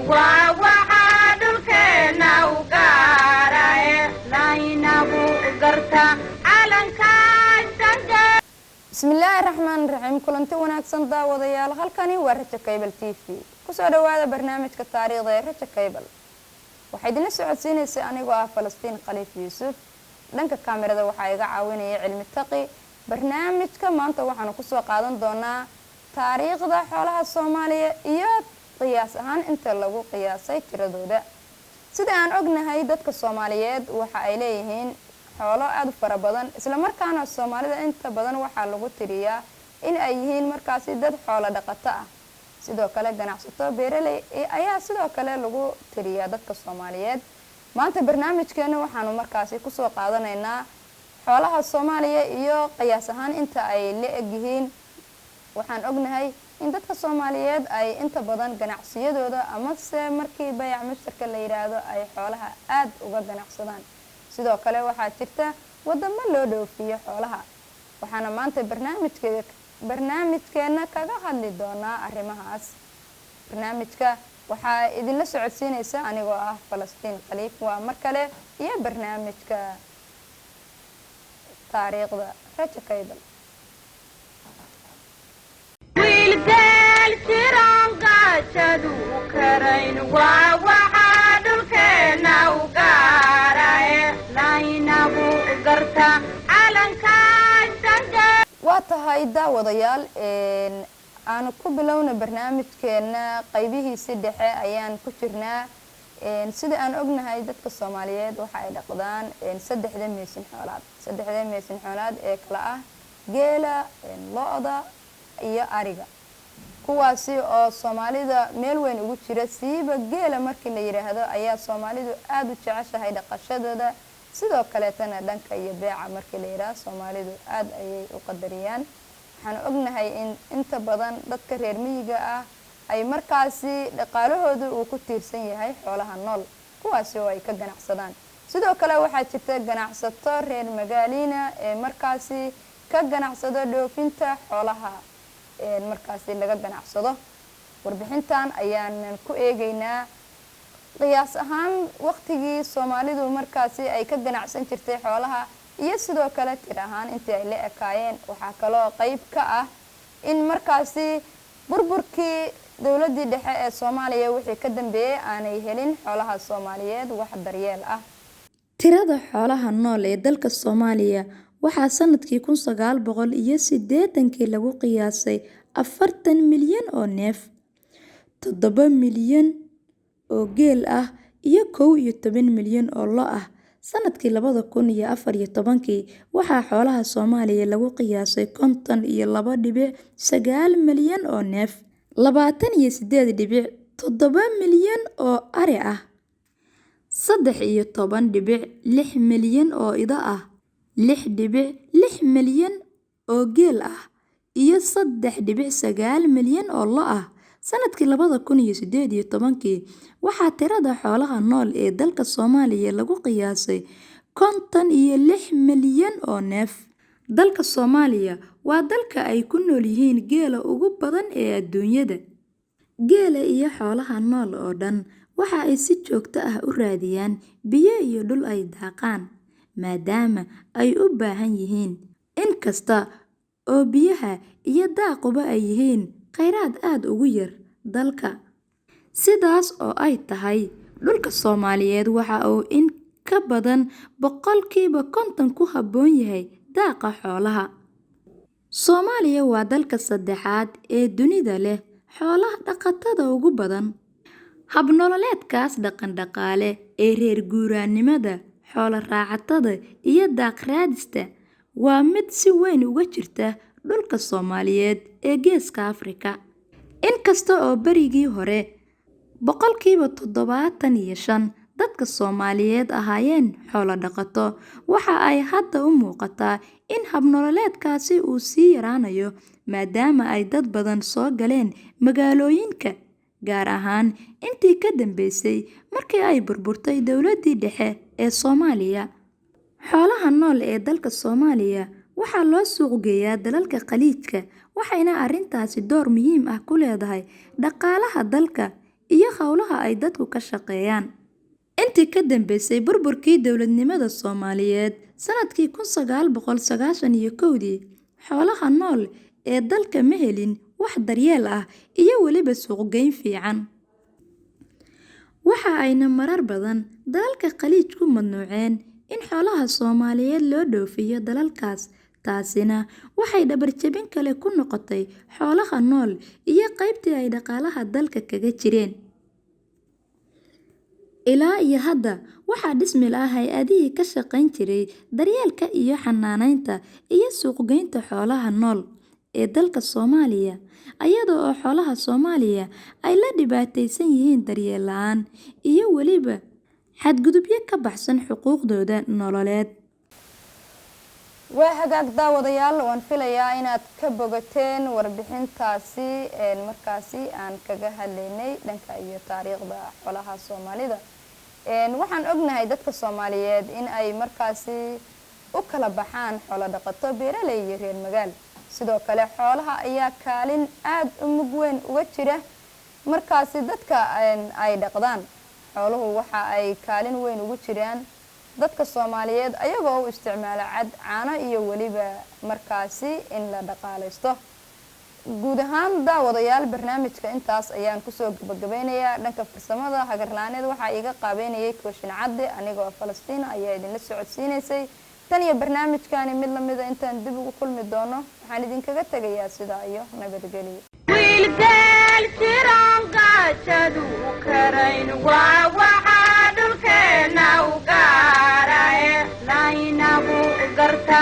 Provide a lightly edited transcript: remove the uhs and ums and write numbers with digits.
Waa waxaa dhulkeena u gaaraye laynagu garta calanka. Bismillaahi raxmaan raxiim. Kulanti wanaagsan, daawadayaal. Halkani waa Raja Cable TV. Kusoo dhawaada barnaamijka taariikhda ee Raja Cable. Waxaa idinla socodsiinaysa anigoo ah Falastiin Khaliif Yuusuf. Dhanka kaamirada waxaa iga caawinaya Cilmi Taqi. Barnaamijka maanta waxaanu kusoo qaadan doonaa taariikhda xoolaha Soomaaliya iyo qiyaas ahaan inta lagu qiyaasay tiradooda. Sida aan ognahay, dadka Soomaaliyeed waxa ay leeyihiin xoolo aada u fara badan, islamarkaana Soomaalida inta badan waxaa lagu tiriyaa in ay yihiin markaasi dad xoolo dhaqato ah. Sidoo kale ganacsato beeraley ayaa sidoo kale lagu tiriyaa dadka Soomaaliyeed. Maanta barnaamijkeena waxaanu markaasi kusoo qaadanaynaa xoolaha Soomaaliya iyo qiyaas ahaan inta ay la eg yihiin. Waxaan ognahay in dadka Soomaaliyeed ay inta badan ganacsiyadooda amase markii bayac mushtarka la yidhaahdo ay xoolaha aada uga ganacsadaan. Sidoo kale waxaa jirta wadamo loo dhoofiyo xoolaha. Waxaana maanta barnaamijkeena kaga hadli doonaa arrimahaas. Barnaamijka waxaa idinla socodsiinaysa anigoo ah Falastiin Khaliif. Waa mar kale iyo barnaamijka taariikhda Raja Cable. Wiilgeel jiran gaajadu karayn waa waxaa dhulkeena u gaaraye laynagu garta calanka. Waa tahay, daawadayaal, aanu ku bilowna barnaamijkeena. Qaybihiisi dhexe ayaan ku jirnaa. Sida aan ognahay, dadka Soomaaliyeed waxa ay dhaqdaan saddexda meesin xoolaad, saddexda meesin xoolaad ee kala ah geela, lo-da iyo ariga, kuwaasi oo Soomaalida meel weyn ugu jira. Siiba geela markii la yidhaahdo ayaa Soomaalidu aada u jeceshahay dhaqashadooda. Sidoo kaleetana dhanka iyo beeca markii la yidhaahdo Soomaalidu aada ayay u qadariyaan. Waxaan ognahay in inta badan dadka reer miyiga ah ay markaasi dhaqaalahooda uu ku tiirsan yahay xoolaha nool, kuwaasi oo ay ka ganacsadaan. Sidoo kale waxaa jirta ganacsato reer magaaliina ee markaasi ka ganacsado dhoofinta xoolaha markaasi laga ganacsado. Warbixintan ayaanan ku eegeynaa qiyaas ahaan waqtigii Soomaalidu markaasi ay ka ganacsan jirtay xoolaha iyo sidoo kale tir ahaan intii ay la ekaayeen. Waxaa kaloo qeyb ka ah in markaasi burburkii dowladii dhexe ee Soomaaliya wixii ka dambeeyey aanay helin xoolaha Soomaaliyeed wax daryeel ah. Tirada xoolaha nool ee dalka Soomaaliya waxaa sanadkii 1980-kii lagu qiyaasay 40 milyan oo neef, 7 milyan oo geel ah iyo 11 milyan oo lo' ah. Sanadkii 2014-kii waxaa xoolaha Soomaaliya lagu qiyaasay 52.9 milyan oo neef, 28.7 milyan oo ari ah, 13.6 milyan oo ido ah, 6.6 milyan oo geel ah iyo 3.9 milyan oo lo' ah. Sanadkii 2018-kii waxaa tirada xoolaha nool ee dalka Soomaaliya lagu qiyaasay 56 milyan oo neef. Dalka Soomaaliya waa dalka ay ku nool yihiin geela ugu badan ee adduunyada. Geela iyo xoolaha nool oo dhan waxa ay si joogto ah u raadiyaan biyo iyo dhul ay daaqaan, maadaama ay u baahan yihiin. Inkasta oo biyaha iyo daaquba ay yihiin kheyraad aad ugu yar dalka. Sidaas oo ay tahay, dhulka Soomaaliyeed waxa uu in ka badan 50% ku habboon yahay daaqa xoolaha. Soomaaliya waa dalka saddexaad ee dunida leh xoolo dhaqatada ugu badan. Hab nololeedkaas dhaqan-dhaqaale ee reer guuraanimada, xoolo raacatada iyo daaq raadista waa mid si weyn uga jirta dhulka Soomaaliyeed ee Geeska Afrika. Inkasta oo berigii hore 75% dadka Soomaaliyeed ahaayeen xoolo dhaqato, waxa ay hadda u muuqataa in hab nololeedkaasi uu sii yaraanayo, maadaama ay dad badan soo galeen magaalooyinka, gaar ahaan intii ka dambeysay markii ay burburtay dowladdii dhexe ee Soomaaliya. Xoolaha nool ee dalka Soomaaliya waxaa loo suuq geeyaa dalalka Khaliijka, waxayna arrintaasi door muhiim ah ku leedahay dhaqaalaha dalka. iyo howlaha ay dadku ka shaqeeyaan. Intii ka dambeysay burburkii dowladnimada Soomaaliyeed sanadkii 1991-dii, xoolaha nool ee dalka ma helin wax daryeel ah iyo weliba suuq-geyn fiican. Waxa ayna marar badan dalalka Khaliijku mamnuuceen in xoolaha Soomaaliyeed loo dhoofiyo dalalkaas, taasina waxay dhabar-jebin kale ku noqotay xoolaha nool iyo qaybtii ay dhaqaalaha dalka kaga jireen. Ilaa iyo hadda waxaa dhismi la' hay'adihii ka shaqayn jiray daryeelka iyo xanaaneynta iyo suuq-geynta xoolaha nool ee dalka Soomaaliya, iyada oo xoolaha Soomaaliya ay la dhibaataysan yihiin daryeel la'aan iyo weliba xadgudubyo ka baxsan xuquuqdooda nololeed. Waa hagaag daawadayaal, waan filayaa inaad ka bogateen warbixintaasi markaasi aan kaga hadlaynay dhanka iyo taariikhda xoolaha Soomaalida. Waxaan ognahay dadka Soomaaliyeed in ay markaasi u kala baxaan xoolo dhaqato, beeraley iyo reer magaal. Sidoo kale xoolaha ayaa kaalin aada u mug weyn uga jira markaasi dadka ay dhaqdaan. Xooluhu waxa ay kaalin weyn ugu jiraan dadka Soomaaliyeed, ayagoo u isticmaala cad, caano iyo weliba markaasi in la dhaqaalaysto. Guud ahaan daawadayaal, barnaamijka intaas ayaan kusoo gabagabeynayaa. Dhanka farsamada hagarlaaneed waxaa iiga qaabeynayay Kooshin Cadde, anigoo Falastiin ayaa idinla socodsiinaysay. Tan iyo barnaamijkani mid lamida intaan dib ugu kulmi doono, waxaan idinkaga tegayaa sidaa iyo nabadgelyo. Wiilgaal jiran gaajadu karayn waa waxaa dhulkeena u gaarae laynagu garta.